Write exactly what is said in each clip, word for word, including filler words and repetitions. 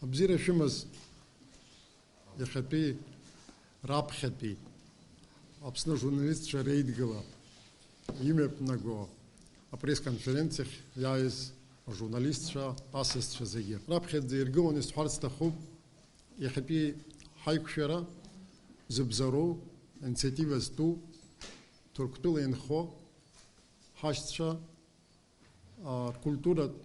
Абзиара шәымаз, иахьатәи раԥхьатәи Аԥсны ажурналистцәа реидгыла имҩаԥнаго апресс-конференциахь иааиз ажурналистцәа, асасцәа зегьы. Раԥхьаӡа иргыланы исҳәарц сҭахуп, иахьатәи ҳаиқәшәара зыбзоуроу, инициатива зтәу, Ҭырқәтәыла инхо ҳашьцәа, а, ркультуратә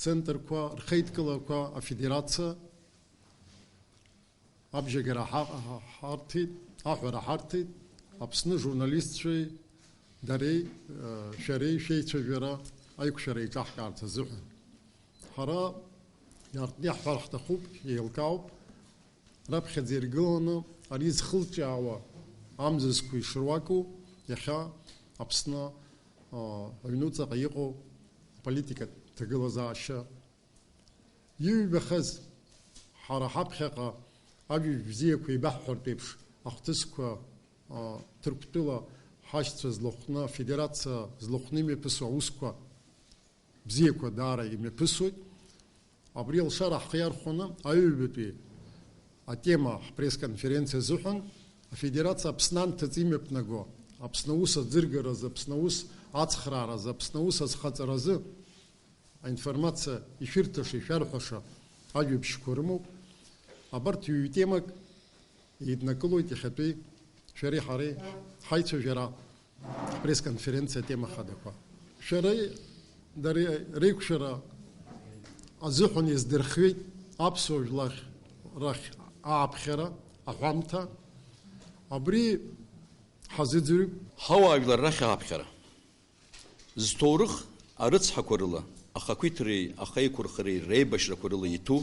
центрқәа, рхеидкылақәа, афедерациа абжьагара ҳа-, ҳа-, ҳарҭеит, аҳәара ҳарҭеит, Аԥсны журналистцәеи дареи, а, шәареи шәеицәажәара аиқәшәара еиҿаҳкаарц азыҳәан. Ҳара иаартны иаҳҳәар ҳҭахуп, еилкаауп, раԥхьаӡа иргыланы ари зхылҿиаауа амзызқәа ишыруаку, иахьа Аԥсны, а, аҩнуҵаҟа иҟоу аполитикатә ҭагылазаашьа иҩбахаз, ҳара ҳаԥхьаҟа ажәабжь бзиақәа еибаҳҳәартә еиԥш, ахҭысқәа, а, Ҭырқәтәыла ҳашьцәа злахәны, афедерациа злахәны имҩаԥысуа аусқәа бзиақәа даара имҩаԥысуеит. Абри алшара ҳхы иархәаны аҩбатәи атема ҳпресс-конференциа азыҳәан Афедерациа Аԥсны анҭыҵ имҩаԥнаго Аԥсны аус аӡыргаразы, Аԥсны аус ацхрааразы, Аԥсны аус азхаҵаразы аинформациа ишәырҭаша, ишәарҳәаша ажәабжьқәа рымоуп. Абарҭ ҩ-темак еиднакылоит иахьатәи шәареи ҳареи ҳаицәажәара, ҳпресс-конференциа атема хадақәа. Шәареи дареи реиқәшәара азыҳәан иаздырхиеит аԥсуа жәлар рахь ааԥхьара аҳәамҭа. Абри ҳазыӡырҩып. Ҳауаажәлар рахь ааԥхьара. Зҭоурых арыцҳақәа рыла, ахақәиҭреи ахеиқәырхареи реибашьрақәа рыла иҭәу,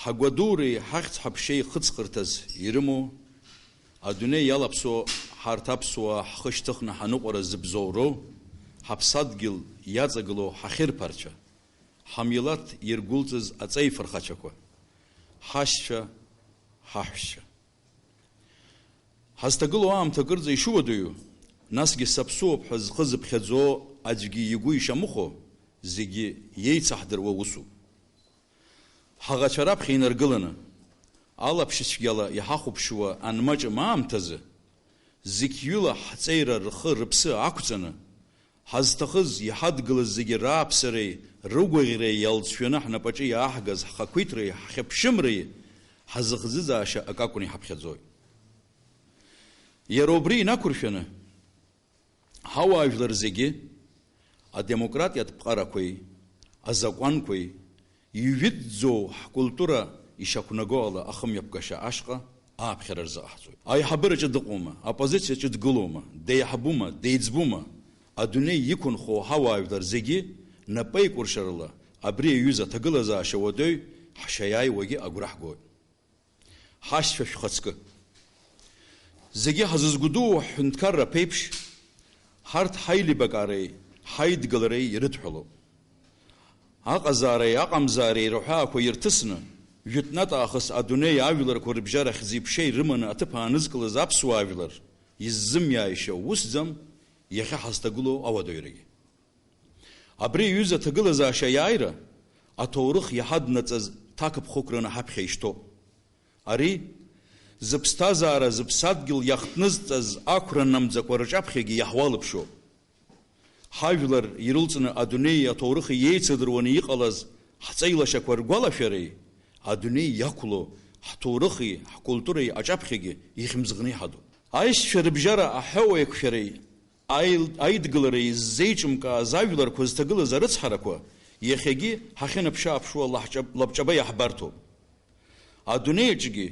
ҳагәадуреи ҳахьӡ-ҳаԥшьеи хыҵхырҭас ирымоу, адунеи иалаԥсоу ҳарҭ аԥсуаа ҳхы шьҭыхны ҳаныҟәара зыбзоуроу, ҳаԥсадгьыл иаҵагылоу ҳахьырԥарцәа, ҳамилаҭ иргәылҵыз аҵеи фырхацәақәа, ҳашьцәа, ҳаҳәшьцәа. Ҳазҭагылоу аамҭа акырӡа ишыуадаҩу, насгьы саԥсуоуп ҳәа зхы зыԥхьаӡо аӡәгьы игәы ишамыхәо, зегьы иеицаҳдыруа усуп. Ҳаӷацәа раԥхьа инаргыланы, алаԥшцәгьала иҳахәаԥшуа анмаҷым аамҭазы, зықьҩыла ҳҵеира рхы-рыԥсы ақәҵаны, ҳазҭахыз, иҳадгылаз зегьы рааԥсареи рыгәаӷьреи иалҵшәаны ҳнапаҿы иааҳгаз ҳхақәиҭреи ҳхьыԥшымреи ҳазыхӡыӡаашьа акакәны иҳаԥхьаӡоит. Иара убри инақәыршәаны, ҳауаажәлар зегьы адемократиатә ԥҟарақәеи азакәанқәеи ижәытәӡоу ҳкультура ишақәнаго ала ахымҩаԥгашьа ашҟа ааԥхьара рзыҟаҳҵоит. Аиҳабыраҿы дыҟоума, аоппозициаҿы дгылоума, деиҳабума, деиҵбума, адунеи иқәынхо ҳауаажәлар зегьы напеикәыршарала абри аҩыза аҭагылазаашьа уадаҩ ҳшаиааиуагьы агәра ҳгоит. Ҳашьцәа шәхаҵкы. Зегьы ҳазызгәдуу ҳҳәынҭқарра аԥеиԥш, ҳарҭ ҳаилибакаареи ҳаидгылареи ирыдҳәалоуп. Аҟазаареи аҟамзаареи рҳәаақәа ирҭысны, жәытәнатә аахыс адунеи ажәларқәа рыбжьара хьӡи-ԥшеи рыманы аҭыԥ аанызкылаз аԥсуаа жәлар иззымиааишьа усӡам иахьа ҳазҭагылоу ауадаҩрагьы. Абри аҩыза аҭагылазаашьа аиааира аҭоурых иаҳаднаҵаз ҭакԥхықәраны ҳаԥхьа ишьҭоуп. Ари, зыԥсҭазаара, зыԥсадгьыл иахҭнызҵаз ақәра намӡақәа рҿаԥхьагьы иаҳуалԥшьоуп. Ҳажәлар ирылҵны адунеи аҭоурыхи еицыдыруаны иҟалаз ҳҵеилашьақәа ргәалашәареи, адунеи иақәлоу ҳҭоурыхи ҳкультуреи аҿаԥхьагьы ихьымӡӷны иҳадуп. Аишьцәа рыбжьара аҳәоу еиқәшәареи аил-, аидгылареи ззеиҿымкааз ажәларқәа зҭагылаз арыцҳарақәа иахьагьы ҳахьынаԥшы-ааԥшуа лаҳҿаб-, лабҿаба иаҳбарҭоуп. Адунеи аҿгьы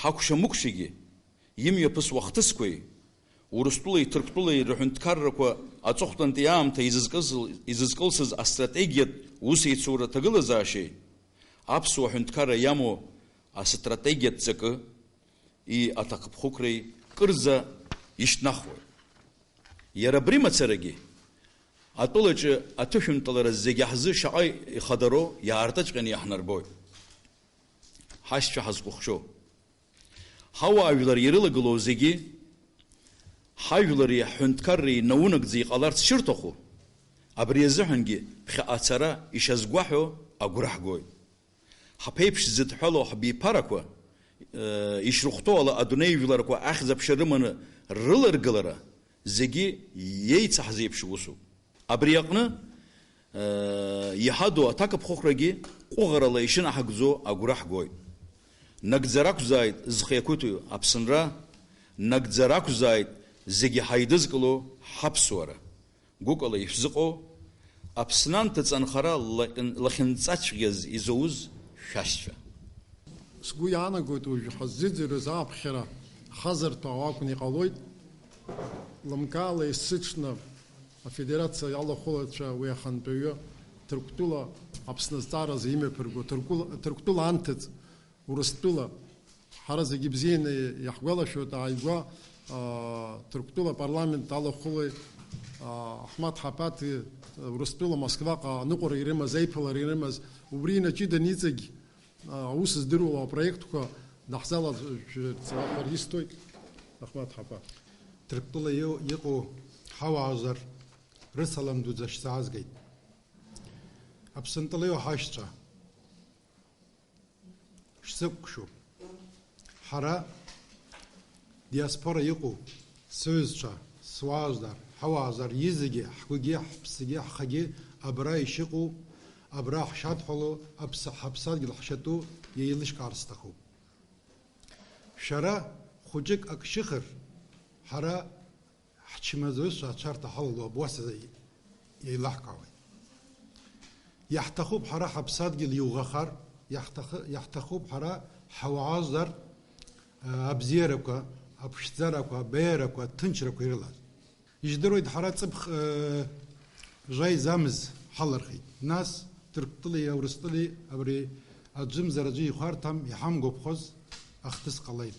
ҳакәша-мыкәшагьы имҩаԥысуа ахҭысқәеи, Урыстәылеи Ҭырқәтәылеи рыҳәынҭқаррақәа аҵыхәтәантәи аамҭа изызкыз-, изызкылсыз астратегиатә усеицура аҭагылазаашьеи, аԥсуа ҳәынҭқарра иамоу астратегиатә ҵакы, и аҭакԥхықәреи кырӡа ишьҭнахуеит. Иара абри мацарагьы, атәылаҿы аҭышәынтәалара зегьы ҳзы шаҟа ихадароу иаартыҵәҟьаны иаҳнарбоит. Ҳашьцәа ҳазкәыхшоу. Ҳауаажәлар ирылагылоу зегьы, ҳажәлари ҳҳәынҭқарреи наунагӡа иҟаларц шырҭаху, абри азыҳәангьы ԥхьаҟа ацара ишазгәаҳәо агәра ҳгоит. Ҳаԥеиԥш зыдҳәалоу ҳбиԥарақәа, э, ишрыхәҭоу ала адунеи жәларқәа ахьӡ-аԥша рыманы рыларгылара зегьы иеицаҳзеиԥшу усуп. Абри аҟны, э, иҳадоу аҭакԥхықәрагьы ҟәыӷарала ишынаҳагӡо агәра ҳгоит. Нагӡара ақәзааит зхы иақәиҭу Аԥсынра, нагӡара ақәзааит зегьы ҳаидызкыло ҳаԥсуара. Гәыкала ишәзыҟоу, Аԥсны анҭыҵ анхара лаҟьын-, лахьынҵацәгьаз изауз шәашьцәа. Сгәы иаанагоит, уажә ҳаззыӡырҩыз ааԥхьара хазырҭәаау акәны иҟалоит. Лымкаала есыҽны афедерациа иалахәылацәа уи ахантәаҩы Ҭырқәтәыла Аԥсны азҵааразы имҩаԥырго Ҭырқәтәыла, Ҭырқәтәыла анҭыҵ Урыстәыла, ҳара зегьы бзианы иаҳгәалашәоит, ааигәа, аа, Ҭырқәтәыла апарламент алахәылеи, аа, Аҳмаҭ Ҳаԥаҭи, Урыстәыла Москваҟа аныҟәара ирымаз, аиԥылара ирымаз, убри инаҷыданы иҵегь, аа, аус здыруа апроектқәа даҳзалаҵәарц аҟара исҭоит, Аҳмаҭ Ҳаԥа. Ҭырқәтәыла иу-, иҟоу ҳауаажәлар рысалам дуӡӡа шәзаазгеит. Аԥсынтәыла иоуҳашьцәа, шәсыкәшоуп. Ҳара диаспора иҟоу сыҩызцәа, суаажәлар, ҳауаажәлар, изегьы ҳгәгьы, ҳԥсгьы, ҳхагьы абра ишыҟоу, абра ҳшадҳәалоу, аԥс-, ҳаԥсадгьыл ҳшатәу еилышәкаар сҭахуп. Шәара хәыҷык ак шәыхар, ҳара ҳчмазаҩцәа ацәарҭа ҳалалоуп, уаса еилаҳкаауеит. Иаҳҭахуп ҳара ҳаԥсадгьыл иуӷахар, иаҳҭахы-, иаҳҭахуп ҳара ҳауаажәлар, а, абзиарақәа, аԥшӡарақәа, абеиарақәа, аҭынчрақәа ирылаз. Ижәдыруеит, ҳара ҵыԥх, э, жәа изамыз ҳалырхит. Нас Ҭырқәтәылеи Аурыстәылеи абри аӡәымзар аӡәы ихәарҭам, иҳамгәаԥхоз ахҭыс ҟалеит.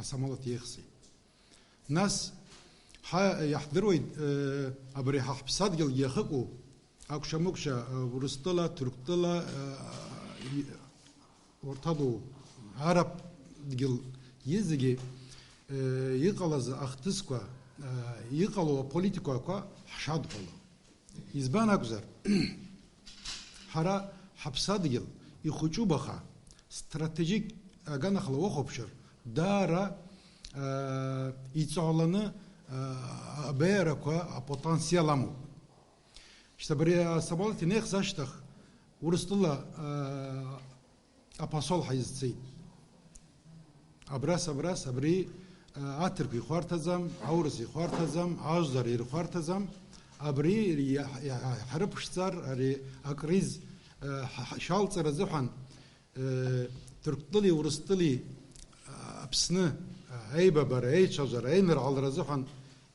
Асамолот еихсит. Нас, ҳа, иаҳдыруеит, э, абри ҳа ҳԥсадгьылгьы иахыку, акәша-мыкәша, э, Урыстәыла, Ҭырқәтәыла, э, и-, урҭ адоу, араб дгьыл изегьы, э, иҟалаз ахҭысқәа, э, иҟало аполитикақәа ҳшадҳәало. Избан акәзар, ҳара ҳаԥсадгьыл ихәыҷуп, аха стратегик аганахьала уахәаԥшыр, даара, аа, иҵауланы, аа, абеиарақәа апотенциал амоуп. Шьҭа абри асамолот инеихьаз ашьҭахь, Урыстәыла, аа, апосол ҳаизцеит. Абрас, абрас, абри, а, аҭырқә ихәарҭаӡам, аурыс ихәарҭаӡам, ажәлар ирхәарҭаӡам. Абри иа-, иа-, ҳарыԥшӡар, ари акриз, а, ҳа-, ҳа-, шәалҵыр азыҳәан, э, Ҭырқәтәылеи Урыстәылеи, а, Аԥсны, а, аибабара, аицәажәара, аинырҳалара азыҳәан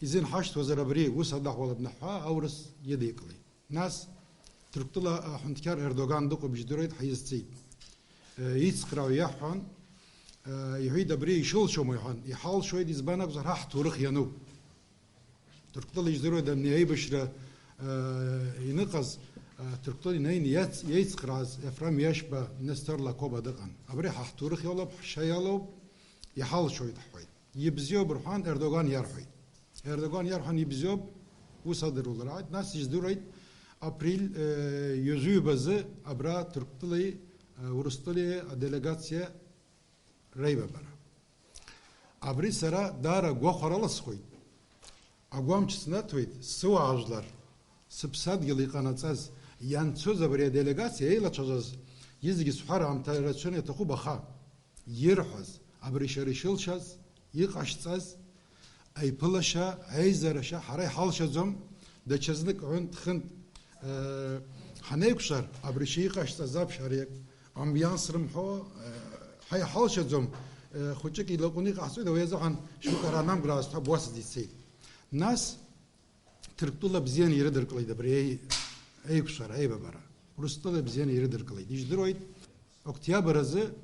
изын ҳашьҭуазар абри ус адаҳуалап ҳәа аурыс идикылеит. Нас, Ҭырқәтәыла аҳәынҭқар Ердоган дыҟоуп, ижәдыруеит, ҳаизцеит. Э, ицхраау иаҳҳәон, э, иҳәеит, абри ишылшома, иҳәан, иҳалшоит, избан акәзар, ҳа ҳҭоурых иануп. Ҭырқәтәыла ижәдыруеит, абни аибашьра, э, иныҟаз, э, Ҭырқәтәыла инаины иац-, иеицхрааз Ефрем Иашба Нестор Лакоба дыҟан. Абри ҳа ҳҭоурых иалоуп, ҳшьа иалоуп, иҳалшоит, ҳҳәеит. Ибзиоуп рҳәан, Ердоган иарҳәеит. Ердоган иарҳәан ибзиоуп, ус адыруа лрааит, нас издыруеит, апрель, э, ҩажәи ҩба азы абра Ҭырқәтәылеи, э, Урыстәылеи аделегациа реибабара. Абри сара даара гәахәарала схәеит. Агәамч снаҭоит, сыуаажәлар, сыԥсадгьыл иҟанаҵаз, ианцоз абри аделегациа еилацәажәаз, изегьы сҳәар аамҭа рацәаны иаҭахуп, аха ирҳәаз, абри шьара ишылшаз, иҟашьҵаз, аиԥылашьа, аизарашьа ҳара иҳалшаӡом, даҽазнык ҩынтә-хынтә, э, ҳанеикәшар, абри шьа иҟашьҵаз аԥшь ари амбианс рымҳәо, э, ҳа иҳалшаӡом, э, хәыҷык илаҟәны иҟаҳҵоит, уи азыҳәан шәыҟара анамграаз ҳәа буасыз ицеит. Нас, Ҭырқәтәыла бзианы ирыдыркылеит абри аи-, аиқәшәара, аибабара. Урыстәыла бзианы ирыдыркылеит. Ижәдыруеит, октиабр азы,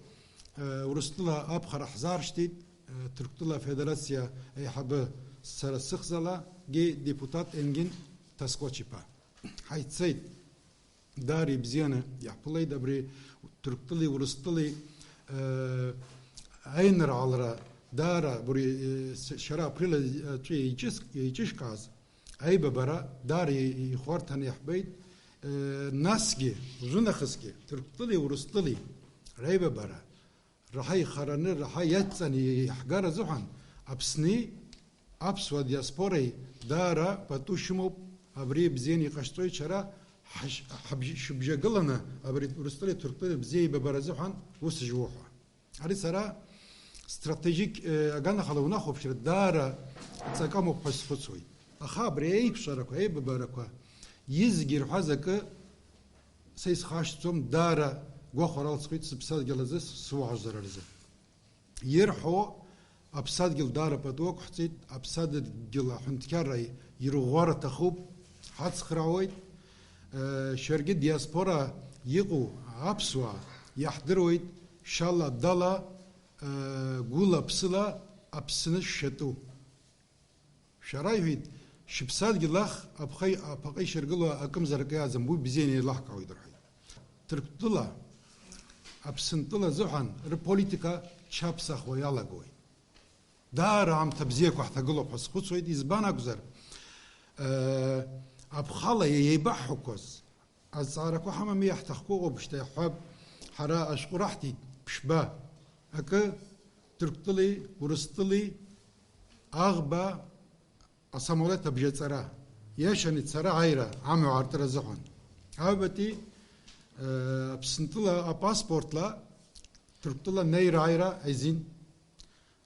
э, Урыстәыла аԥхара ҳзааршьҭит, э, Ҭырқәтәыла Афедерациа аиҳабы сара сыхьӡалагьы депутат Енгин Ҭаскәач-иԥа. Ҳаиццеит. Даара ибзианы иаҳԥылеит абри Ҭырқәтәылеи Урыстәылеи, э, аинраалара, даара абри, э, с-, шьара апрель аҿы еиҿыс-, еиҿышәкааз аибабара даара и-, ихәарҭаны иаҳбеит, Насгьы, уажәы нахысгьы, Ҭырқәтәылеи Урыстәылеи реибабара раҳа ихараны, раҳа иадҵаны иаҳгар азыҳәан, Аԥсни аԥсуа диаспореи даара пату шәымоуп, абри бзианы иҟашәҵоит, шәара ҳашь-, ҳабжь-, шәыбжьагыланы абри Урыстәылеи Ҭырқәтәылеи бзиа еибабара азыҳәан ус жәуҳәа. Ари сара стратегик, э, аганахала унахәаԥшыр, даара ҵакы амоуп ҳәа схәыцуеит. Аха абри аиқәшарақәа, аибабарақәа, изегьы ирҳәаз акы са исхашҭӡом, даара гәахәара алҵхеит сыԥсадгьыл азы, сыуаажәлар рзы. Ирҳәо, аԥсадгьыл даара пату ақәҳҵеит, аԥсадгьыл аҳәынҭқарра ирӷәӷәар аҭахуп, ҳацхраауеит. Э, шәаргьы диаспора иҟоу аԥсуаа иаҳдыруеит, шәала-дала, э, гәыла-ԥсыла Аԥсны шәшәатәу. Шәара, иҳәеит, шәыԥсадгьыл ах аԥхеи-, аԥаҟа ишьаргыло акымзарак иаӡам, уи бзианы еилаҳкаауеит, рҳәеит. Ҭырқәтәыла, Аԥсынтәыла азыҳәан рыполитика чаԥсахуа иалагоит. Даара аамҭа бзиақәа ҳҭагылоуп ҳәа схәыцуеит, избан акәзар, э, аԥхала еибаҳҳәақәаз азҵаарақәа ҳамами, иаҳҭахқәоу ыҟоуп, шьҭа иаҳҳәап, ҳара ашәҟәы раҳҭеит, ԥшьба, акы Ҭырқәтәылеи Урыстәылеи аӷба асамолеҭ абжьаҵара, иашан ицара аира амҩа аартра азыҳәан. Аҩбатәи, э, Аԥсынтәыла апаспортла Ҭырқәтәыла неира-ааира азин.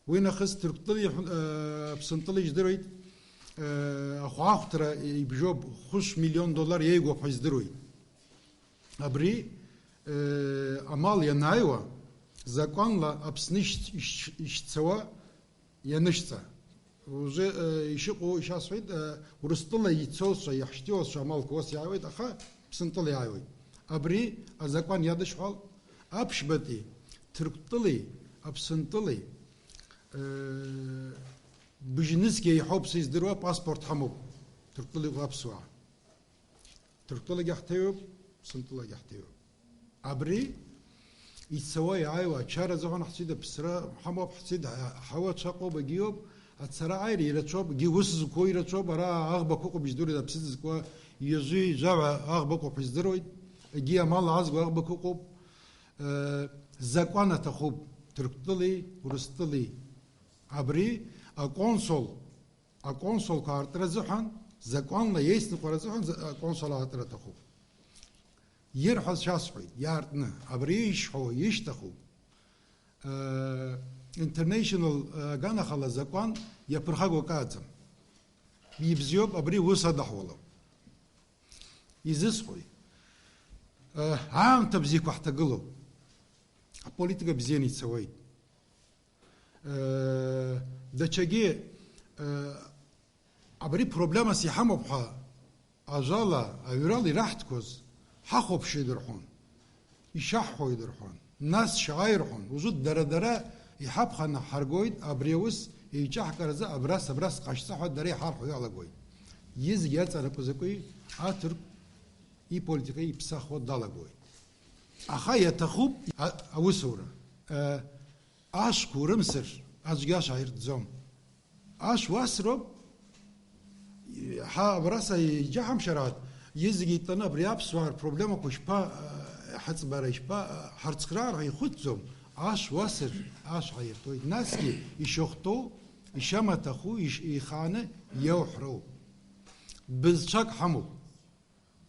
Уи нахыс Ҭырқәтәылеи, э, Аԥсынтәылеи иждыруеит, э, ахәаахәҭра ибжьоуп, хәышә миллион доллар иеигәоуп ҳәа издыруеит. Абри, э, амал ианааиуа, закәанла Аԥсны ишь-, ишь-, ишьцауа ианышьца. Уже, э, ишыҟоу, ишасҳәеит, э, Урыстәыла ицозшәа, иаҳшьҭиуазшәа амалқәа ус иааиуеит, аха Аԥсынтәыла иааиуеит. Абри азакәан иадышәҳәал, аԥшьбатәи, Ҭырқәтәылеи, Аԥсынтәылеи, э, быжьнызқь еиҳауп са издыруа, паспорт ҳамоуп, Ҭырқәтәыла иҟоу аԥсуаа. Ҭырқәтәылагьы ҳҭыҩуп, Аԥсынтәылагьы ҳҭыҩуп. Абри ицауа иааиуа ачара азыҳәан ҳцеит, аԥсра ҳамоуп, ҳцеит, ҳа-, ҳауацәа ыҟоуп, егьиоуп, ацара ааира ирацәоуп, егьи ус зқәу ирацәоуп, ара аӷбақәа ыҟоуп, ижәдыруеит, аԥсы зызкуа ҩажәи жәаҩа аӷбақәа ыҟоуп ҳәа издыруеит, егьи амал аазго аӷбақәа ыҟоуп. Э, закәан аҭахуп, Ҭырқәтәылеи Урыстәылеи. Абри аконсул Аконсулқәа аартра азыҳәан, закәанла еицныҟәара азыҳәан за-, аконсул аартра аҭахуп. Ирҳәаз шәасҳәоит, иаартны. Абри ишҳәо, ишьҭаху, э, international, э, аганахала азакәан иаԥырхагоу акы аӡам. Ибзиоуп, абри ус адаҳуалоуп. Изысҳәои? Э, аамҭа бзиақәа ҳҭагылоуп. Аполитика бзианы ицауеит. Э, даҽагьы, э, абри проблемас иҳамоуп ҳәа ажәала, аҩрала ираҳҭқәоз, ҳахәаԥшуеит рҳәон, ишаҳҳәоит рҳәон, нас шәааи рҳәон, уажәы дара-дара иҳаԥхьаны ҳаргоит, абри аус еиҿаҳкаразы абрас, абрас ҟашәҵа ҳәа дара иҳарҳәо иалагоит. Изегьы аҵанакуа закәи, аҭырқә иполитика иԥсахуа далагоит. Аха иаҭахуп а-, аусура. Э, Ашәқәа урымсыр, аӡәгьы ашә ааиртӡом. Ашә уасроуп, ҳа абраса иџьаҳамшьараат, изегьы иҭтәаны абри аԥсуаа рпроблемақәа шԥа, ҳаҵбара, ишԥа, ҳарцхраара ҳәа ихәыцӡом. Ашә уасыр, ашә ҳаиртуеит. Насгьы ишахәҭоу, ишамаҭәахәу, иш-, ихааны иауҳәроуп. Бызшәак ҳамоуп.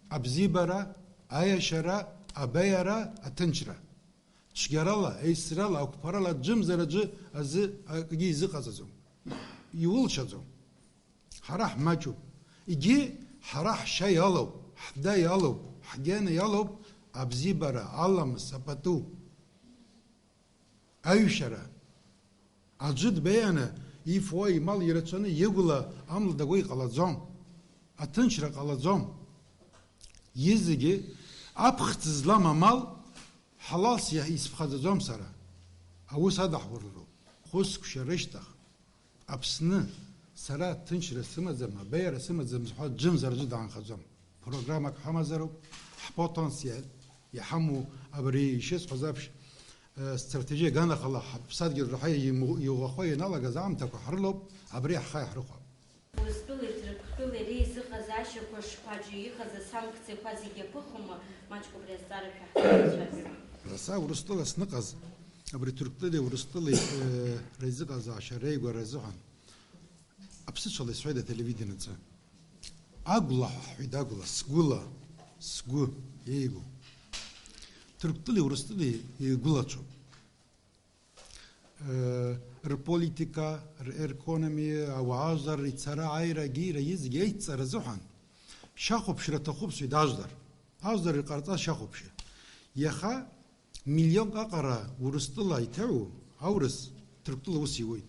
Абзиабара, аиашьара, абеиара, аҭынчра. Цәгьарала, еицрала, ақәԥарала аӡәымзар аӡәы азы акгьы изыҟаҵаӡом. Иулшаӡом. Ҳара ҳмаҷуп. Егьи ҳара ҳшьа иалоуп, ҳда иалоуп, ҳгена иалоуп абзиабара, аламыс, апату. Аҩшәара. Аӡәы дбеианы, ифуа имал ирацәаны, игәла амла дагәа иҟалаӡом. Аҭынчра ҟалаӡом. Изегьы аԥхӡ злам амал ҳалалс иа-, исԥхаӡаӡом сара. Аус адаҳурароуп. Хәы-сқәшәа рышьҭах. Аԥсны, сара ҭынчра сымаӡам, абеиара сымаӡам зҳәо ӡәымзар аӡәы даанхаӡом. Программак ҳамазароуп, ҳпотенциал иҳамоу абри ишысҳәаз аԥш, э, стратегиа аганахала ҳаԥсадгьыл раҳа иму-, иӷәӷәахо ианалагаз аамҭақәа ҳрылоуп, абри ҳхы иаҳрыхәап. Урыстәылеи Ҭырқәтәылеи реизыҟазаашьа Шьақәа шԥаџьа иҟаз асанкциақәа зегьы аԥыхума, маҷк убри азҵаара шәаҳҭарцәажәо. Са Урыстәыла сныҟаз, абри Ҭырқәтәылеи Урыстәылеи, э, реизыҟазаашьа реигәара азыҳәан аԥсышәала исҳәеит ателевидениеҿы. Агәла ҳәа ҳҳәеит, агәла, сгәыла, сгәы еигәоу. Ҭырқәтәылеи Урыстәылеи еигәылацәоуп. Э, рполитика, рекономиа, ауаажәлар рицара, аира, агьира, изегьы еидҵара азыҳәан шьахәаԥшра аҭахуп, сҳәеит, ажәлар. Ажәлар иҟарҵаз шьахәаԥшра. Иаха миллионк аҟара Урыстәыла иҭаҩу аурыс Ҭырқәтәыла ус иуеит.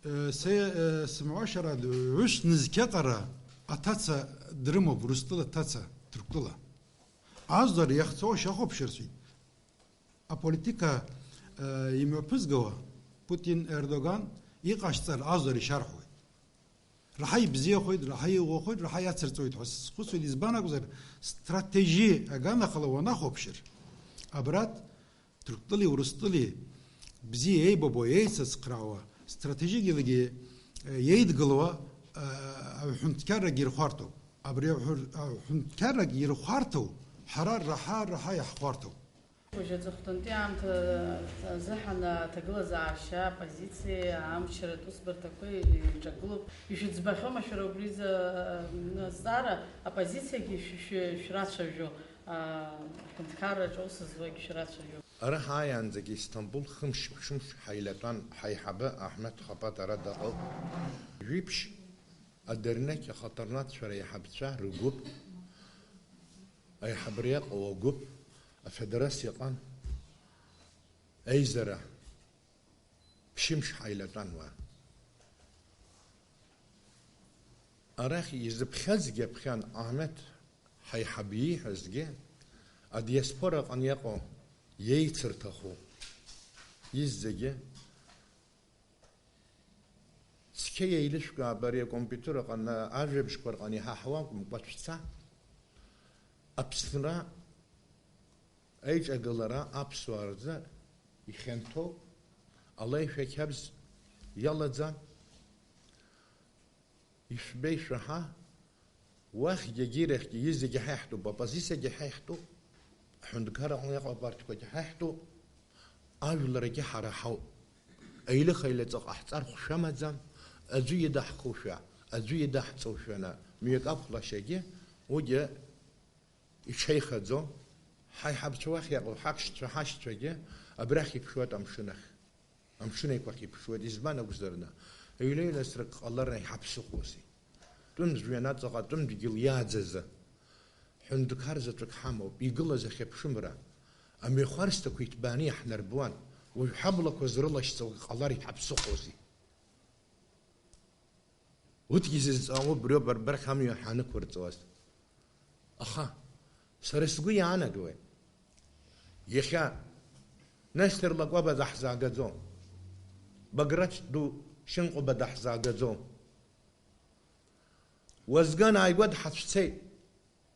Э, се, э, сымҩашьара ҩышә нызқьаҟара аҭаца дрымоуп, Урыстәыла аҭаца, Ҭырқәтәыла. Ажәлар иахьцо шьахәаԥшырцәеит. Аполитика, э, имҩаԥызгауа Путин, Ердоган иҟашьҵар ажәлар ишьарҳәуеит. Раҳа ибзиахоит, раҳа иӷәӷәахоит, раҳа иацырҵоит ҳәа схәыцуеит, избан акәзар, стратежиа аганахала уанахәаԥшыр, абрат Ҭырқәтәылеи Урыстәылеи бзиа еибабо, еицыцхраауа, стратегиалагьы, э, еидгылауа, э, аҳәынҭқаррагьы ирхәарҭоуп. Абри аҳәыр-, аҳәынҭқаррагьы ирхәарҭоу ҳара раҳа-раҳа иаҳхәарҭоуп. Уажә аҵыхәтәантәи аамҭа азыҳәан аҭагылазаашьа, апозициа, амчратә усбарҭақәа иҿагылоуп. Ишәыӡбахьоума шәара убри азҵаара, апозициагьы шә-, шә-, шәрацәажәо, аҳәынҭқарраҿы аус зуагь шәрацәажәо? Ара ҳааиаанӡагьы Истамбул хымш-ԥшымш ҳаилатәан, ҳаиҳабы Аҳмеҭ Хапат ара дыҟоуп. Жәиԥшь адернеқь ахаҭарнакцәа реиҳабцәа ргәыԥ, аиҳабыра иҟоу агәыԥ, афедерациа иҟан, аизара ԥшьымш ҳаилатәан уа. Арахь изыԥхьазгьы аԥхьан Аҳмеҭ ҳаиҳаб ииҳәазгьы, адиаспораҟны иҟоу, иеицырҭаху изегьы цқьа еилышәкаап, ари акомпиутер аҟны, ажәабжьқәа рҟны иҳаҳауа акәымкәа, шәца, Аԥсынра аиҿагылара аԥсуаа рзы ихьанҭоу алеишәа қьабз иалаӡам. Ишәбеи шәаҳа, уахьгьы, егьирахьгьы, изегьы ҳаиҳтәуп, апозициагьы ҳаиҳтәуп, аҳәынҭқарра аҟны иҟоу апартиақәагьы ҳаиҳтәуп, ажәларагьы ҳара ҳауп. Аилых-аилаҵәа ҟаҳҵар хәшәы амаӡам, аӡәы идаҳхушәа, аӡәы идаҳҵошәаны, мҩак ақәлашьагьы, уигьы иҽеихаӡом. Ҳаиҳабацәа уахь иҟоу ҳахьшьцәа, ҳашьцәагьы абрахь иԥшуеит амшын ахь. Амшын еиқәахь иԥшуеит, избан акәзарны, ҩ-леиласрак ҟалараны иҳаԥсыхәоузеи? Тәым жәҩанаҵаҟа, тәым дгьыл иааӡазы, ҳәынҭқар заҵәык ҳамоуп, игылаз ахьыԥшымра, амҩахәарсҭақәа иҭбааны иаҳнарбуан, уажә ҳаблақәа зрылашьцауа ҟалар иҳаԥсыхәоузеи? Урҭгьы зызҵаауа убриоуп, арбархь амҩа ҳанықәырҵуаз. Аха, сара сгәы иаанагауеит, иахьа Нестор Лакәаба даҳзаагаӡом, Баграт ду Шьынҟәба даҳзаагаӡом, Уазган ааигәа дҳацәцеит,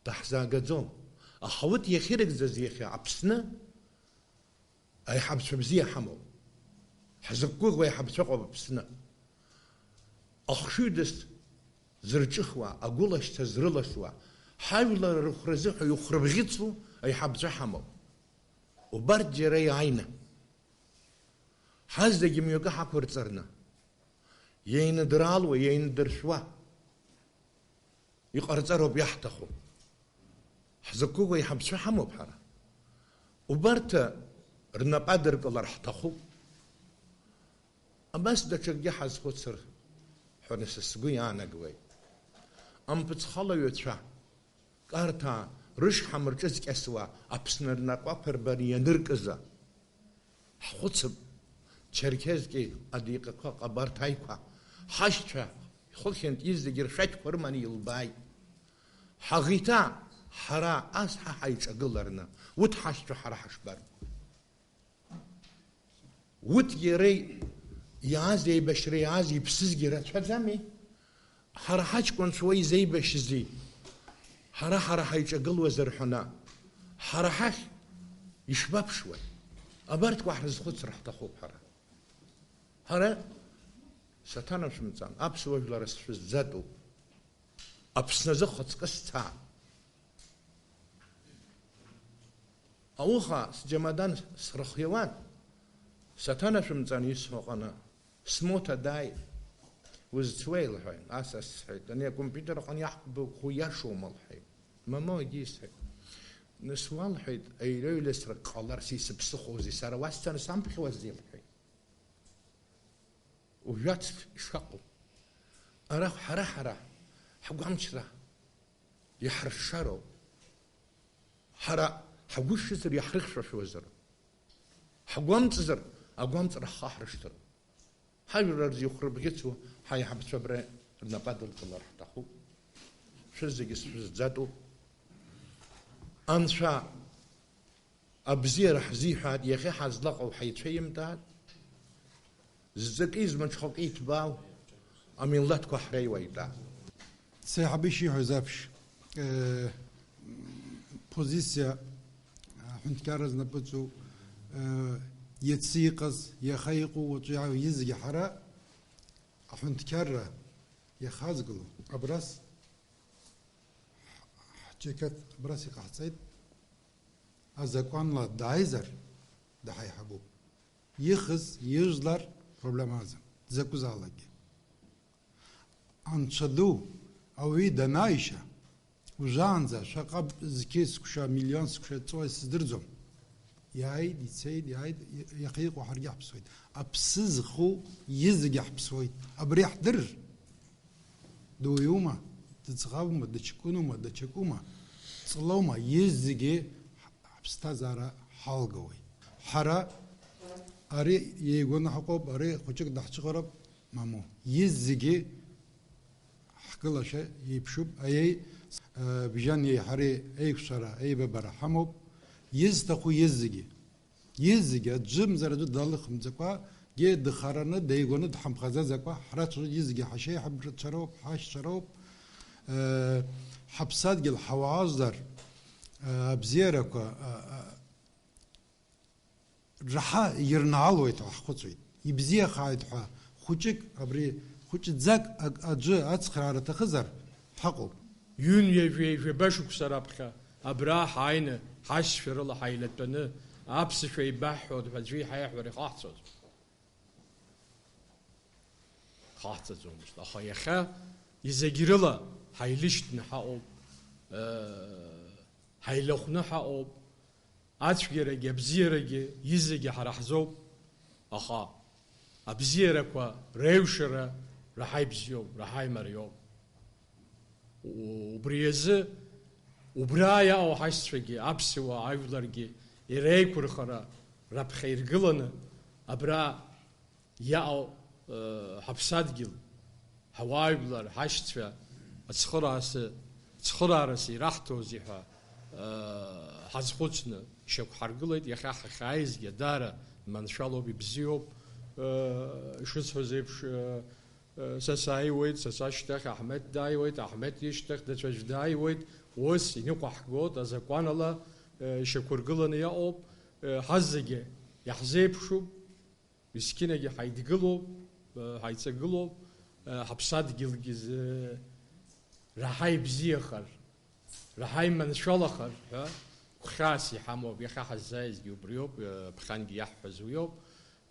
даҳзаагаӡом. Аха урҭ иахьырыгӡаз иахьа Аԥсны аиҳабацәа бзиа ҳамоуп. Ҳзықәгәыӷуа аиҳабацәа ыҟоуп Аԥсны. Ахшыҩдас зырҿыхуа, агәылашьца зрылашуа, ҳажәлар рыхәра азыҳәа ихәрыбӷьыцу аиҳабацәа ҳамоуп. Убарҭ џьара иааины, ҳазегьы мҩакы ҳақәырҵарны, иеиныдралуа, иеиндыршәуа иҟарҵароуп иаҳҭаху. Ҳзықәгәыӷуа аиҳабацәа ҳамоуп ҳара. Убарҭ рнапы адыркылар ҳҭахуп. Абас даҽакгьы ҳазхәыцыр ҳәа са сгәы иаанагауеит. Ампыҵхалаҩцәа Карҭаа рышҳам рҿыҵкьасуа Аԥсны рнапы ақәырбаны ианыркыза, ҳхәыцып, Черкезки адиҟақәа ҟабарҭаиқәа, ҳашьцәа хыхьынтә изегьы ршәақьқәа рыманы илбааит. Ҳаӷиҭа, ҳара ас ҳа ҳаиҿагыларны, урҭ ҳашьцәа ҳара ҳашбарбо. Урҭ иара иааз, еибашьра иааз иԥсызгьы рацәаӡами? Ҳара ҳаҷкәынцәа уа изеибашьызи? Ҳара, ҳара ҳаиҿагылуазар ҳәа ана, ҳара ҳахь ишбаԥшуа? Абарҭқәа ҳрызхәыцыр ҳҭахуп ҳара. Ҳара саҭанашәымҵан, аԥсуа жәлар сшәызӡатәуп. Аԥсны азы хәыцкы сцан. Ауха сџьамадан срыхиауан, саҭанашәымҵан исҳәо ҟаны, смоҭа дааит. Узцуеи? Лҳәеит. Ас, ас, сҳәеит. Ани акомпиутер аҟны иаҳбақәоу иашоума? Лҳәеит. Мамоу, егьи, сҳәеит. Нас уа, лҳәеит, аҩра-ҩласрак ҟаларц исыԥсыхәоузеи, сара уа сцаны самԥхьауазеи? Лҳәеит. Ужәац ишаҟоу. Арахә ҳара-ҳара ҳгәамчра иаҳрыхшароуп. Ҳара ҳгәы шызар иаҳрыхьшәашәозар, ҳгәамҵзар агәамҵра ҳхы ҳрышьҭароуп. Ҳажәлар рзы ихәрыбӷьыцуа ҳаиҳабацәа абра рнапы адылҵалар ҳҭахуп. Шәызегьы сшәызӡатәуп. Анцәа абзиара ҳзиҳәааит, иахьа ҳазлаҟоу ҳаицәеимтааит, зҵаки змыҽхакеи иҭбаау амилаҭқәа ҳреиуаитәааит. Сеиҳабы ишиҳәаз аԥш, э, позициа, аҳәынҭқарра знапы ҵоу, э, иацы иҟаз, иаха иҟоу, уаҵәы иаау, изегьы ҳара аҳәынҭқарра иахазгыло абрас ҳчекет абрас иҟаҳҵеит. Азакәанла дааизар, даҳаиҳабуп. Ихыз, ижәлар, проблема амаӡам. Дзакәызаалакгьы. Анцәа ду, ауаҩы данааишьа, ужаанӡа шәаҟа зқьи сықәшәа, миллион сықәшәа ҵуа исыздырӡом. Иааит, ицеит, иааит, иаха иҟоу ҳаргьы ҳаԥсуеит. Аԥсы зхоу изегьы ҳаԥсуеит. Абри ҳдырыр. Дуаҩума, дыӡӷабума, дыҷкәынума, даҽакума, ҵлоума, изегьы ҳԥсҭазаара ҳалгауеит. Ҳара ари иеигәаны ҳаҟоуп, ари хәыҷык даҳцәыҟароуп, мамоу, изегьы ҳгылашьа еиԥшуп, аиеи, э, бжьани ҳареи еиқәшәара, еибабара ҳамоуп, изҭаху изегьы. Изегьы аӡәымзар аӡәы далыхымӡакәагьы дыхараны, деигәаны, дҳамхаӡаӡакәа, ҳрацәажәоит, изегьы ҳашьеиҳабацәа роуп, ҳашьцәа роуп. Э, ҳаԥсадгьыл ҳауаажәлар, э, абзиарақәа, э, э, раҳа ирнаалоит ҳәа ҳхәыцуеит. Ибзиахааит ҳәа хәыҷык, абри хәыҷӡак ак-, аӡәы ацхраара аҭахызар, ҳаҟоуп. Ҩынҩажәи жәаба шықәса раԥхьа абра ҳааины, ҳашьцәа рыла ҳаилатәаны, аԥсышәа еибаҳҳәоит ҳәа аӡәы иҳаиҳәар ихаҳҵоз? Хаҳҵаӡомызт. Аха иахьа изегь рыла ҳаилышьҭны ҳаҟоуп, э, ҳаилахәны ҳаҟоуп. Ацәгьарагьы абзиарагьы изегьы ҳара ҳзоуп, аха абзиарақәа реиҩшара раҳа ибзиоуп, раҳа имариоуп. У-, убри азы, убра иаау ҳашьцәагьы, аԥсуаа ажәларгьы иреиқәырхара раԥхьа иргыланы, абра иаау, э, ҳаԥсадгьыл, ҳауаажәлар, ҳашьцәа ацхыраасы, цхыраарас ираҳҭозеи ҳәа, э, ҳазхәыцны ишьақәҳаргылеит, иахьа ҳахьааизгьы даара маншәалоуп, ибзиоуп, э, ишысҳәаз еиԥш, э, э, са сааиуеит, са сашьҭахь Аҳмеҭ дааиуеит, Аҳмеҭ ишьҭахь даҽаӡә дааиуеит, ус иныҟәаҳгоит, азакәанала, э, ишьақәыргыланы иаҟоуп, э, ҳазегьы иаҳзеиԥшуп. Есқьынагьы ҳаидгылоуп, э, ҳаиҵагылоуп, э, ҳаԥсадгьылгьы зы-, раҳа ибзиахар, раҳа иманшәалахар ҳәа гәхьаас иҳамоуп, иахьа ҳаззааизгьы убриоуп, э, ԥхьангьы иаҳҳәаз уиоуп,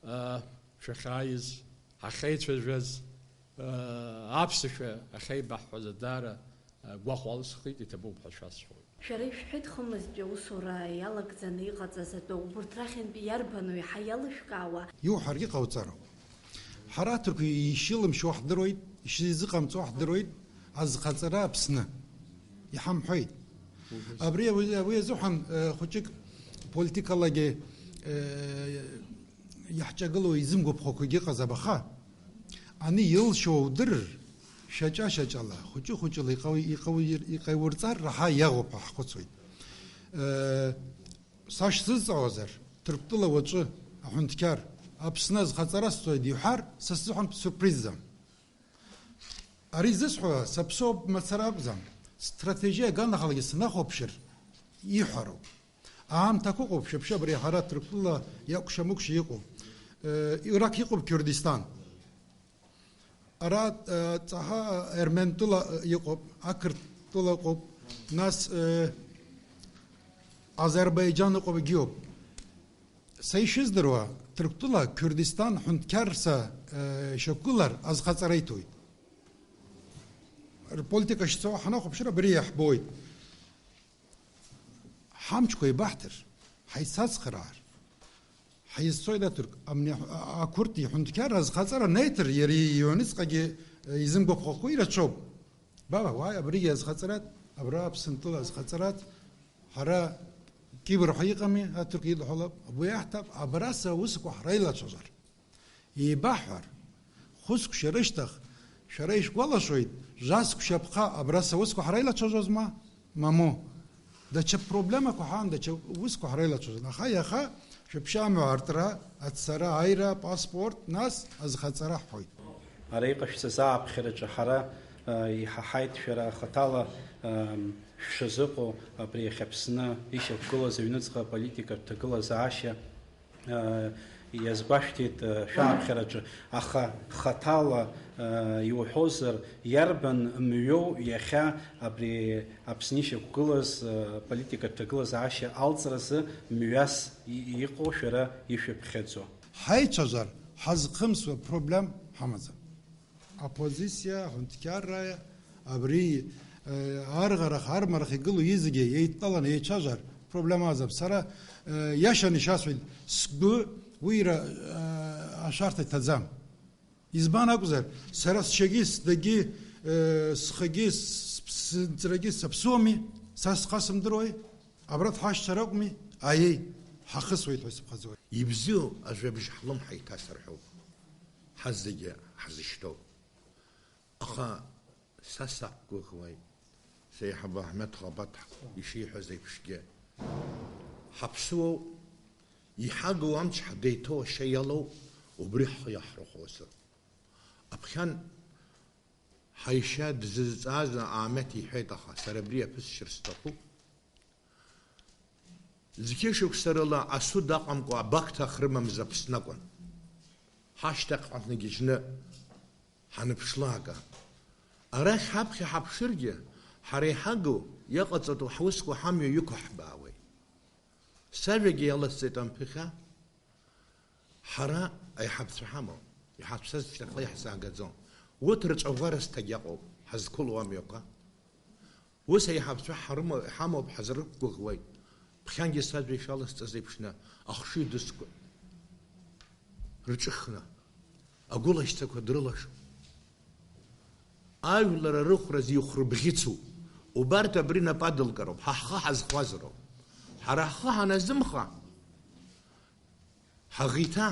э, шәахьааиз, ҳахьеицәажәаз, э, аԥсышәа ахьеибаҳҳәаз даара, э, гәахәала схит, иҭабуп ҳәа шәасҳәоит. Шәара ишәҳәеит, хымызтәи аусура иалагӡаны иҟаҵаз атәы, убурҭ рахьынтәи иарбану еиҳа иалышәкаауа? Иуҳәаргьы ҟауҵароуп. Ҳара аҭырқәа ишилымшо ҳдыруеит, ишизыҟамҵо ҳдыруеит, азхаҵара Аԥсны. Иҳамҳәеит. Абри, уи, уи азыҳәан, э, хәыҷык политикалагьы, э, иаҳҿагылоу изымгәаԥхақәагьы ыҟазаап, аха ани илшо удырыр, шьаҿа-шьаҿала, хәыҷы-хәыҷыла иҟау-, иҟау-, иҟаиурҵар раҳа иаӷәуп ҳәа ҳхәыцуеит. Э, сашьцызҵаауазар, Ҭырқәтәыла уаҵәы аҳәынҭқьар Аԥсны азхаҵара сҵоит иҳәар, са сзыҳәан сюрпризӡам. Ари зысҳәо саԥсоуп мацара акәӡам, стратегиа аганахалагьы санахәаԥшыр, иҳәароуп. Аамҭақәа ыҟоуп, шәаԥшьы, абри ҳара Ҭырқәтәыла иакәша-мыкәша иҟоу. Э, Ирак иҟоуп Кюрдистан. Ара, э, ҵаҳа Ерментәыла, э, иҟоуп, Ақырҭтәыла ыҟоуп, нас, э, Азербаиџьан ыҟоуп, егьиуп. Са ишыздыруа, Ҭырқәтәыла Қьурдисҭан ҳәынҭқарса, э, шьақәгылар азхаҵара иҭоит. Рполитика шцо ҳанахәаԥшыр, абри иаҳбоит. Ҳамчқәа еибаҳҭар, ҳаицацхраар, ҳаизцоит аҭырқә, амни-, а-, ақәырҭ иҳәынҭқарра азхаҵара неиҭар, иара иҩныҵҟагьы, э, изымгәаԥхақәо ирацәоуп. Баба, уааи, абригьы азхаҵарат, абра Аԥсынтәыла азхаҵарат, ҳара кибр ҳәа иҟами, аҭырқә идҳәалап, абу иаҳҭап, абра са усқәа ҳара илацәажәар. Еибаҳҳәар, хәысқәшьа рышьҭах, шәара ишәгәалашәоит, жәа-сқәшьа ԥха абра са усқәа ҳара илацәажәозма? Мамоу. Даҽа проблемақәа ҳан, даҽа усқәа ҳара илацәажәон. Аха иаха шәаԥшьамҩа аартра, ацара, аира, апаспорт, нас азхаҵара ҳҳәоит. Ара иҟашәҵаз ааԥхьараҿы ҳара, э, иҳаҳаит шәара хаҭала, э, шәшазыҟоу абри иахьа Аԥсны ишьақәгылаз аҩныҵҟа аполитикатә ҭагылазаашьа. Иазгәашәҭеит, э, шәааԥхьараҿы, аха хаҭала, э, иуҳәозар, иарбан мҩоу иахьа абри Аԥсны ишьақәгылаз, э, политикатә ҭагылазаашьа алҵразы мҩас и-, иҟоу шәара ишәыԥхьаӡо? Ҳаицәажәар, ҳазхымсуа проблем ҳамаӡам. Аоппозициа, аҳәынҭқарра, абри, э, арӷарах, армарах игылоу изегьы еидтәаланы еицәажәар, проблема амаӡам. Сара, э, иашаны ишасҳәеит, сгәы уира, э, ашәарҭа иҭаӡам. Избан акәзар, сара сшьагьы, сдагьы, э, схагьы, сԥсынҵрагьы саԥсуами, са схы сымдыруеи? Абра дҳашьцәа ракәми? Аиеи, ҳахысуеит ҳәа сыԥхьаӡоит. Ибзиоу ажәабжь ҳлымҳа иҭасырҳәоуп. Ҳазегьы ҳазышьҭоуп. Аха са сақәгәыӷуеит, сеиҳабы Аҳмед Ҟабаҭ ишиҳәаз еиԥшгьы, ҳаԥсуоуп, иҳагу амч ҳдеиҭоу ашьа иалоу, убри ҳхы иаҳрыхәозар. Аԥхьан ҳаишьа дзызҵааз Аамеҭ иҳәеит, аха сара абри иаԥысшьыр сҭахуп. Зқьышықәса рыла асуд аҟамкәа абақҭа ахрымамыз Аԥсны акәын. Ҳашьҭахьҟа ҳнагьежьны ҳаныԥшлаага. Арахь ҳаԥхьа ҳаԥшыргьы, ҳара иҳагу иаҟаҵатәу ҳусқәа ҳамҩа иқәаҳбаауеит. Сажәагьы иаласҵеит анԥыхьа. Ҳара аиҳабацәа ҳамоуп, иҳацәцаз шьҭахьла иаҳзаагаӡом. Урҭ рҵәаӷәара зҭагь ыҟоуп, ҳазқәыло амҩақәа. Ус аиҳабацәа ҳарыма-, ҳамоуп, ҳазрықәгәыӷуеит. Ԥхьангьы сажәа ишаласҵаз еиԥшны, ахшыҩ дысқәа рҿыхны, агәылашьцақәа дрылашон. Ажәлар арыхәраз ихәрыбӷьыцуп. Убарҭ абри нап адылкароуп, ҳа ҳхы ҳазхәазароуп. Ҳара ҳхы ҳаназымха, ҳаӷиҭа.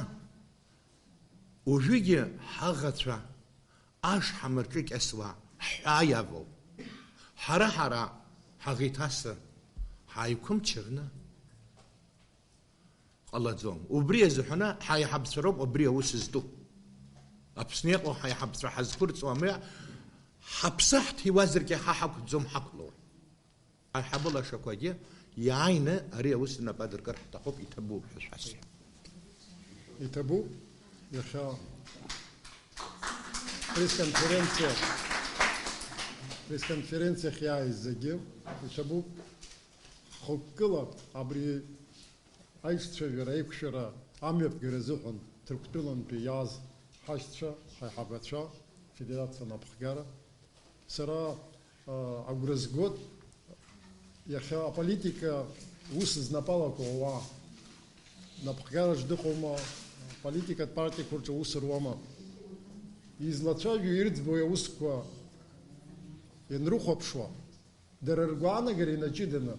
Уажәыгьы ҳаӷацәа ашҳам рҿы кьасуа ҳҳәаа иавоуп. Ҳара-ҳара ҳаӷиҭасыр, ҳааиқәымчраны ҟалаӡом. Убри азыҳәаны ҳаиҳабацәа роуп абри аус зтәу. Аԥсны иҟоу ҳаиҳабацәа ҳазқәырҵуа мҩа, ҳаԥсы ҳҭиуазаргьы ҳа ҳақәӡом ҳақәлауа. Аиҳабы лашақәагьы иааины ари аус рнапы адыркыр ҳҭахуп, иҭабуп ҳәа шәасҳәап. Иҭабуп, иахьа пресс-конференциа, пресс-конференциахь иааиз зегьы иҭабуп. Хықәкыла абри аицәажәара, аиқәшәара амҩаԥгара азыҳәан Ҭырқәтәылантәи иааз ҳашьцәа, ҳаиҳабацәа, федерациа напхгара, сара, а, агәра згоит, иахьа аполитика ус знапалақәоу ауаа напхгараҿ дыҟоума, аполитикатә партиақәа рҿы аус руама? Излацәажәо, ирыӡбои аусқәа ианрыхәаԥшуа, дара ргәаанагара инаҷыданы,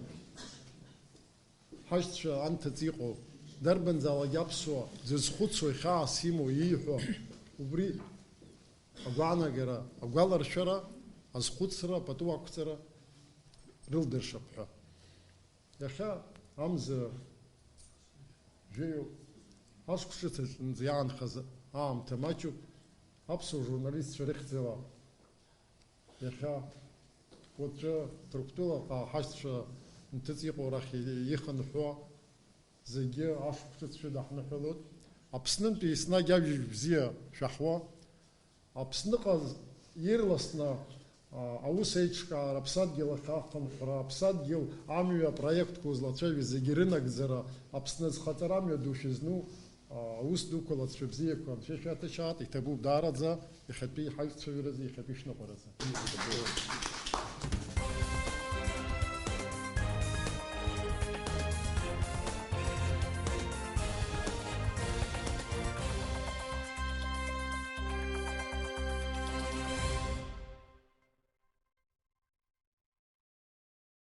ҳашьцәа анҭыҵ иҟоу, дарбанзаалак аԥсуа дзызхәыцуа, хьаас имоу, ииҳәо, убри агәаанагара, агәаларшәара, азхәыцра, пату ақәҵара рылдыршап ҳәа. Иахьа амза жәаҩоуп, ашықәс ҿыц аҿынӡа иаанхаз аамҭа маҷуп, аԥсуа журналистцәа рыхьӡала. Иахьа уаҵәы Ҭырқәтәылаҟа ҳашьцәа нҭыҵ иҟоу рахь ихынҳәуа зегьы ашықәс ҿыц шәыдаҳныҳәалоит. Аԥснынтәи еснагь ажәабжь бзиа шәаҳуа, Аԥсныҟа ирласны, а, аус еиҿкаара, аԥсадгьыл ахь ахынҳәра, аԥсадгьыл амҩа апроектқәа злацәажәо зегьы рынагӡара, Аԥсны азхаҵара амҩа ду шәызну, а, аус дуқәа лацәа бзиақәа Анцәа ишәаҭашьааит, иҭабуп даараӡа иахьатәи ҳаиҿцәажәаразы, иахьатәи шәныҟәаразы.